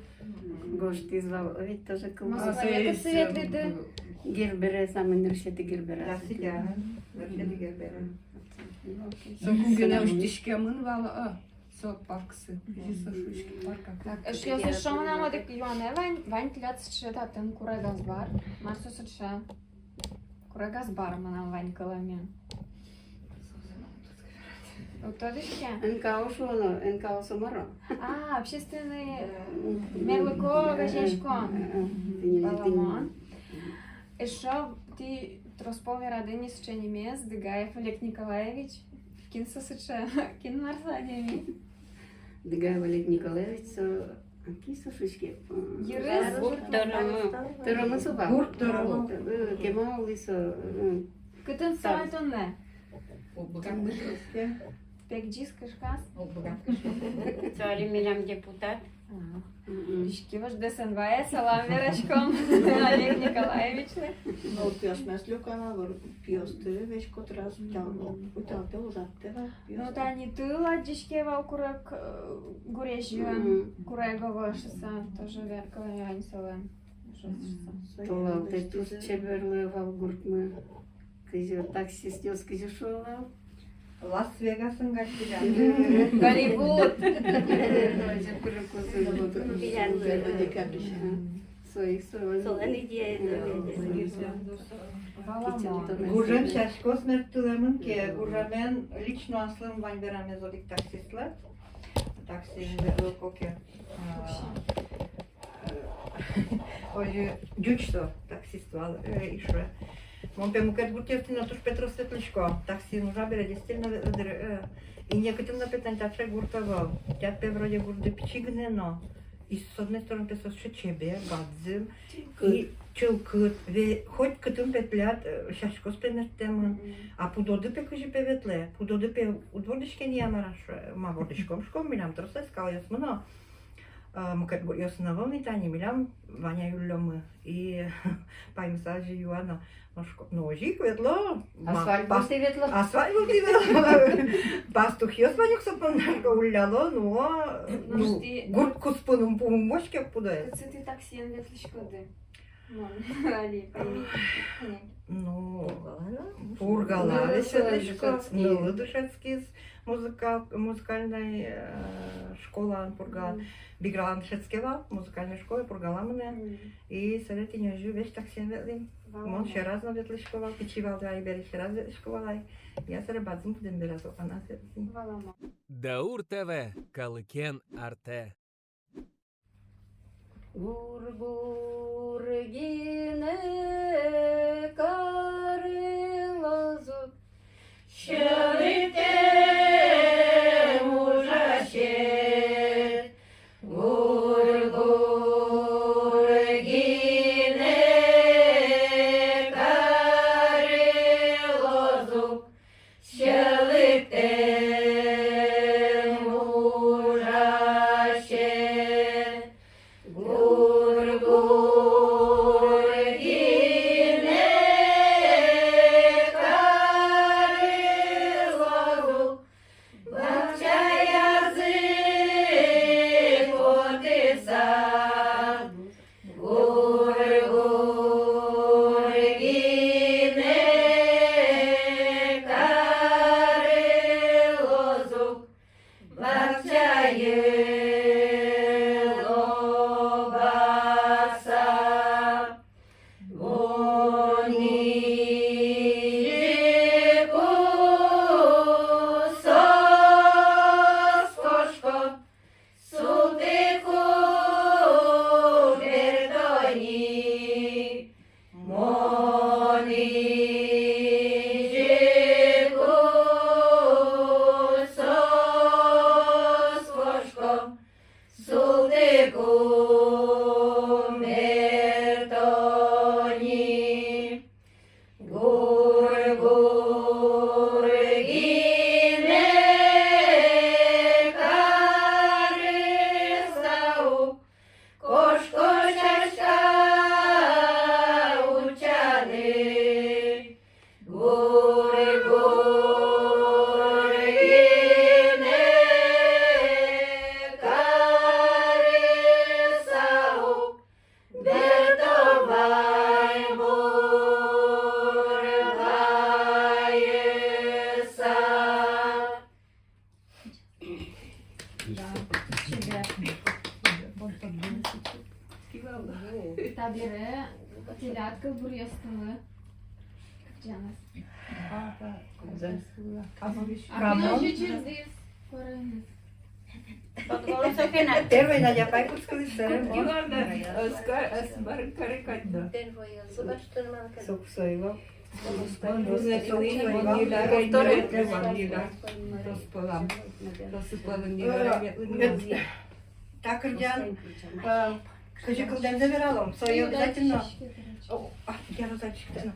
гожтӥз вал, ведь тоже кылбур. Москвае кытчы ветлӥды? Гербере, самой нырысетӥ Гербере. Да, сидя. Нырысетӥ Гербере. Соку гинэ усьтӥськемын вал, а. Со парксы. Мгм. Кызьы со шуиське, парк-а? Так, эшъёс, эшшо мынам одӥг юанэ вань, вань тӥляд сыӵе татын курег азбар. Мар со сыӵе? Курег азбар мынам вань кылэме. Уг тодӥськы. Н К О шуоно, Н К О со мар-о? А, общественный, э, мерлыко огазеяськон. Э, э, э, тӥни, тӥни. Валамон. Эшшо тӥ трос пол яратӥды ни сыӵе нимез, Дыгаев Олег Николаевич. Кин со сыӵе, кин мар со адями? Дыгаев Олег Николаевич со, а кин со шуиське? Йырыз? Гурт тӧромы. Тӧромы со вал. Гурт тӧромы. Э, кема улӥ со, э. Кытын со вал туннэ? Пегӟиз кышказ? Со али милям депутат. Ага. Мгм. Иське вождэс эн вае, салам вераськом Олег Николаевичлы. Ну, пиосмес люкама, вор-, пиосты весь котыраз, утялтэ, утялтэ, ужатэ вал пиосты. Ну, тани тыл адӟиське вал курег, э, гурезьын, мгм, курег ӧвӧл шуыса, тоже верко ини солэн. Мгм. Толалтэ туж чебер луэ вал гуртмы. Кызьы таксистъёс, кызьы шуо вал? Лас-Вегасын газ пилям. Голливуд. Озьы курык кузы. Пилям. Соик солэн. Солэн идея. Валамон. Гужем сяськаос мертылэмын ке, гужемен лично аслым вань верамез одӥг таксистлы. Таксиын ветлыку ке. А, озьы ӟуч со, таксист вал, э, Ишуэ. Мон пе мукет гуртъёстӥ но туж пе трос ветлӥсько. Таксиын ужа бере, действительно, ветлӥ дыр, э, и некытын но пе тани таӵе гурт ӧвӧл. Тӥляд пе вроде гуртды пичи гинэ но, и с одной стороны пе со сыӵе чебер, бадӟым, и чылкыт. Ве-, хоть кытын пе тӥляд, э, сяськаос пе мерттэмын. Мгм. А пудоды пе кызьы пе ветлэ? Пудоды пе уд вордӥське ни, я мар-а шуэ? Ма, вордӥськом, шуисько, милям трос скалъёсмы но. А, мукет гуртъёсын ӧвӧл ни тани, милям Ваня юллёмы. И паймысал озьы юа но, нош ко-, но озьы ик ветло. Ма-, асфальт пас-, вылтӥ ветло. Асфальт вылтӥ ветло. Пастухъёс вань ук со понна, ко улляло, нуо, ну, гурт куспын ум пумозь ке пудоез. Кытчы тӥ таксиен ветлӥськоды? Мон али паймисько. Ну, Пургала, Пургала, ну, весь Пургала, дышетскиз, нылы дышетскиз музыкал-, музыкальной, э, школаын Пурга. Мгм. Бигралан дышетске вал, музыкальной школае Пургала мынэ. Мгм. И собере тӥни озьы весь таксиен ветлӥм. Валамон. Мон сьӧраз но ветлӥсько вал, пичи вал ай бере, сьӧраз ветлӥсько вал ай. Я, собере бадӟым будэмын бере, со аназ ветлӥм. Валамон. Даур ТВ, калыкен артэ. Гур-гур гинэ карылозы ук, сьӧлыктэм ужасьёс. Гур-гур гинэ карылозы ук, сьӧлыктэм ужасьёс. Гур-гур гинэ карылозы ук, бакчаязы потыса. Гур-гур гинэ карылозы ук, бакчаен лобаса. Мон изьы ку соос кошко, султыку бертони. Мон изьы ку соос кошко, султыку бертони. Гур-гур гинэ карыса ук, кошко сяська утчаны. Гур-гур гинэ карыса ук, бертом вай бур вайыса. Табере тӥляд кылбуръёстылы. Кыӵе но. Камон. Первый Надя апай кутскылӥз, сэрен. Оскар, ас барын карыкать, да. Первый, зубаштырман. Соксоева. Та кырӟан, э, кызьы кылдэмзэ вералом, сое обязательно. О, а, я роза чик-,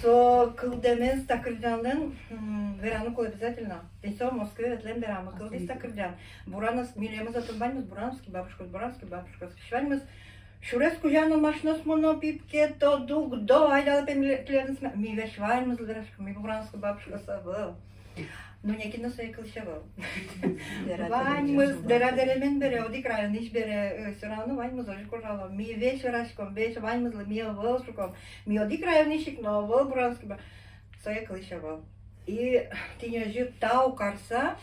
со кылдэмез та кырӟанлэн, м, вераны кулэ обязательно. Тӥни со Москвае ветлэм берамы кылдӥз та кырӟан. Буранов-, милемыз отын ваньмыз Бурановский бабушкаос, Бурановский бабушкаос. Кызьы ваньмыз сюрес кузя но машинаос мыно, пипке, тодук, до, айдалэ пе, миле-, тӥледын сме-, ми весь ваньмызлы вераськом, ми Бурановской бабушкаос ӧвӧл. Ну, некин но сое кылӥсь ӧвӧл. Ваньмыз, дэра дэремен бере, одӥг районысь бере, э, всё равно ваньмыз озьы ик ужало. Ми весь вераськом, весь ваньмызлы, ми ӧвӧл шуком. Ми одӥг районысь ик но ӧвӧл Бурановской ба-, сое кылӥсь ӧвӧл. И тӥни озьы тау карыса,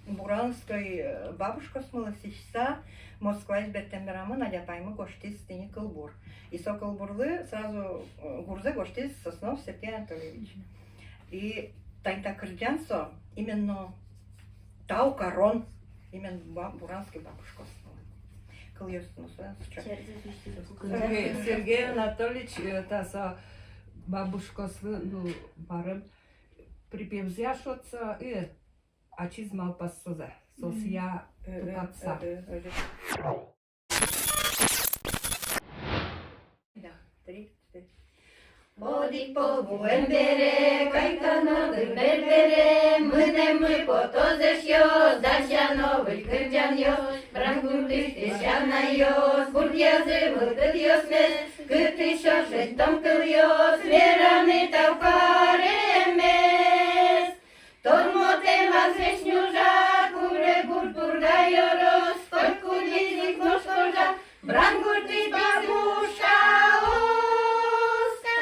Бурановской, э, бабушкаосмылы сӥзьыса, Москваысь бертэм берамы Надя апаймы гожтӥз тӥни кылбур. И со кылбурлы сразу, э, гурзэ гожтӥз Соснов Сергей Анатольевич. И тани та кырӟан со именно тау карон, именно ба-, Бурановской бабушкаосмылы. Кылъёс но со, со ча-. Сергей, Сергей Анатольевич, э, та со бабушкаослы, ну, барем припевзъя шуод со, э, ачиз малпаз созэ, сосъя тупатса. Одӥг пол вуэм бере, кайкано дыр бербере, мынэммы потоз эшъёс, дасяно выль кырӟанъёс, Брангуртысь песянайёс, бурдъязы мылкыдъёсмес, кытысь ошедьтом кылъёс, вераны тау каремес. Тодмотэм азвесь нюжа, Куре гурт, Пурга ёрос, котькудӥз ик нош кожа, Брангуртысь бабушкаос.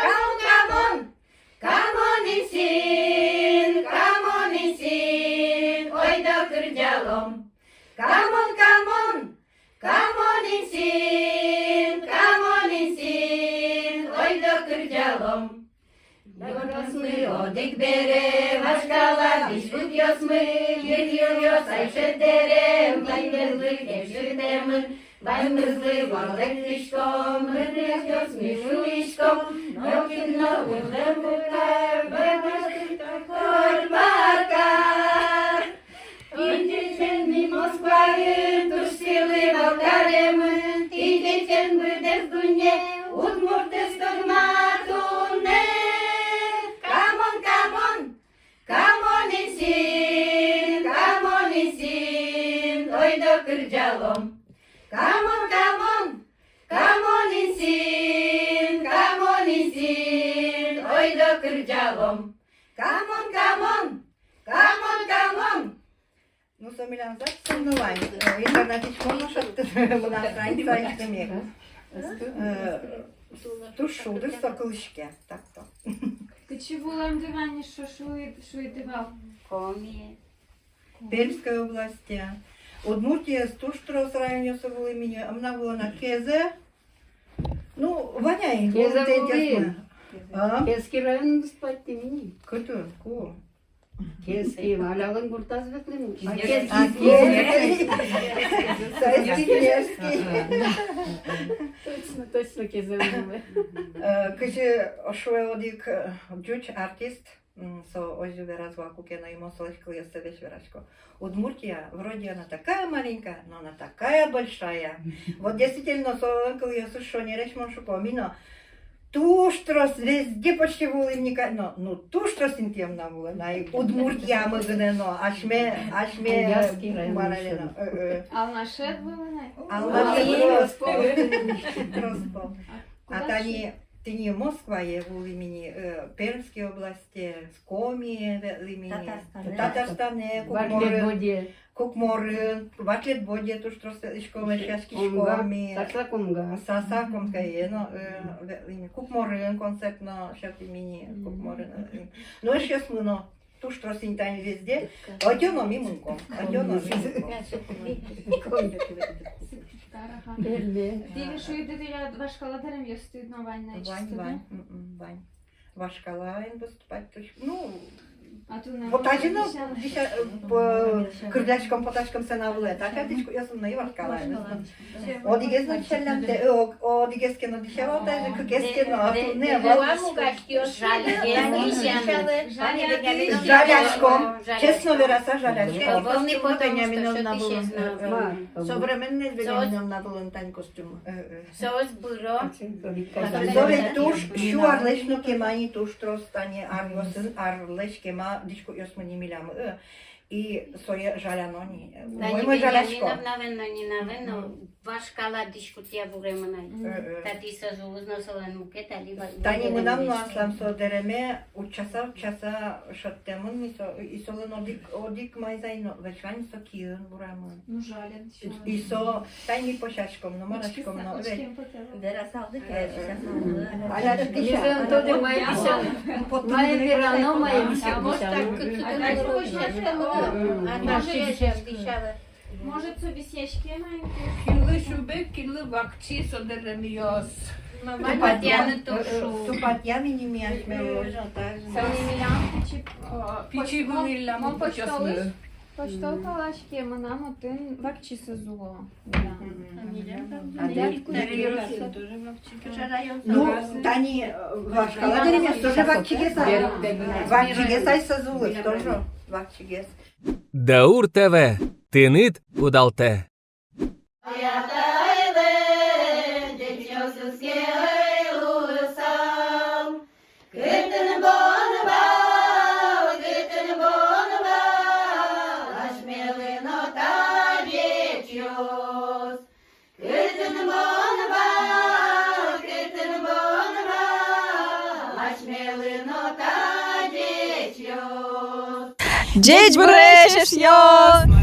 Камон, камон, камон инсин, камон инсин, ойдо кырӟалом. Камон, камон, камон инсин, камон инсин, ойдо кырӟалом. Ёросмы одӥг бере, вашкала визьгутъёсмы, йыръёс айшет дэрем, ваньмызлы кельшытэмын, ваньмызлы валэктӥськом, мыръёс ми шуиськом, нокин но вылэм уг кар, бабушка, коть марка. Тӥ ӟечен ми Москваын, туж сӥлы вал каремын, тӥ ӟечен быдэс дунне, удмуртъёс тодма туннэ. Камон, камон, камон инсин, камон инсин, ойдо кырӟалом. Камон, камон, камон инсин, камон инсин, ойдо кырӟалом. Камон, камон, камон, камон. Ну, со милям запись но вань. Э, интернетысь мон но шедьтӥ, мынам страницаысьтымы. Э, туж шулдыр со кылӥське, так-то. Кыӵе вылэм дыр вань, шуи-, шуиды вал. Коми. Пермской области. Удмуртиысь туж трос районъёсы вылэм ини, ымна вылэ на Кезэ. Ну, вань ай, Кезэ вылэм. А? Кезский район выступать тӥни. Кытын? Ку? Кезский, Валялэн гуртаз ветлэм. А, Кезский. А, Кезский. Советский, Кезский. Точно, точно, Кезэ вылэм. Э, кызьы шуэ одӥг, э, ӟуч артист, м, со озьы вераз вал, куке но имо солэсь кылъёссэ весь верасько. Удмуртия, вроде она такая маленькая, но она такая большая. Вот действительно, солэн кылъёсыз шонересь, мон шуко, ми но туж трос, везде почти вуылӥм ни ка-, но, ну, туж трос интыям на вуылэ на, и Удмуртиямы гинэ но, асьме, асьме Аязский район Маралено. Э, э. Алнашед вуылэ на? Алнашед. Ой, трос пол. Трос пол. А тани, тӥни Москвае вуылӥм ини, э, Пермской области, Комие ветлӥм ини, Татарстане. Татарстане, Кукморын. Кукморын, Ватлет-Бӧдьяе туж трос ветлӥськом, эшъяськиськом ми. Саса-Комга. Саса-Комгае но, э, ветлӥм. Кукморын концерт но сётӥм ини, Кукморын, э, но эшъёсмы но туж трос ини тани везде. Ӧтё но ми мынӥськом, ӧтё но ми мынӥськом. Тӥ шуиды, тӥляд вашкала дэремъёсты но вань на? Вань, вань. М-м, вань. Вашкалаын выступать, то есть, ну, Потаӟи но дӥся-, э, по-, кырӟаськом, потаськом сцена вылэ. Таӵе дӥськутъёсын но иваркалаемыз. Одӥгез но дӥсяллям, э, о-, одӥгез ке но дӥся вал, таиз кыкез ке но, а туннэ вал. Жаляськом. Жаляськом. Честно вераса, жаляськом. Вылӥ потом современный Вениаминовна вылын тань костюм. Э, э. Соос быро. Со ведь туж, сю арлэсь но кема ини, туж трос тани аръёсын, арлэсь кема дӥськутъёсмы ини милям, э, и сое жаляно ни. Тани умой-умой жалясько. Вениаминовналэн но, Нинналэн но вашкала дӥськутъя вуремын ай. Э, э. Татӥ со зулыз но солэн мукет али ва-, тани мынам но аслам со дэреме утчаса, утчаса шедьтэмын ни со, и солэн одӥг, одӥг майзай но, вешань со киын вуремын. Ну, жаль. И со, тани ми пӧсяськом но, мараськом но, ведь. Верасалды ке, э, э, сейчас. Мае верано, мае дӥсяло. Может, со висъяське маленький. Кинлы сюбег, кинлы вакчи, со дэремъёс. Тупатъяны тушу. Тупатъям ини ми асьмелы. Пичи вылӥллям. Почтолы. Почтол палаське, мынам отын вакчи сызыло. Ну, тани, э, вашкала дэремъёс тоже вакчигес ай. Вакчигес ай сызыло тоже, вакчигес. Даур ТВ, тыныд удалтэ. Кытын бон вал, кытын бон вал асьмелы но та ӟечъёс. Кытын бон вал, кытын бон вал асьмелы но та ӟечъёс. Ӟечбуресь, эшъёс!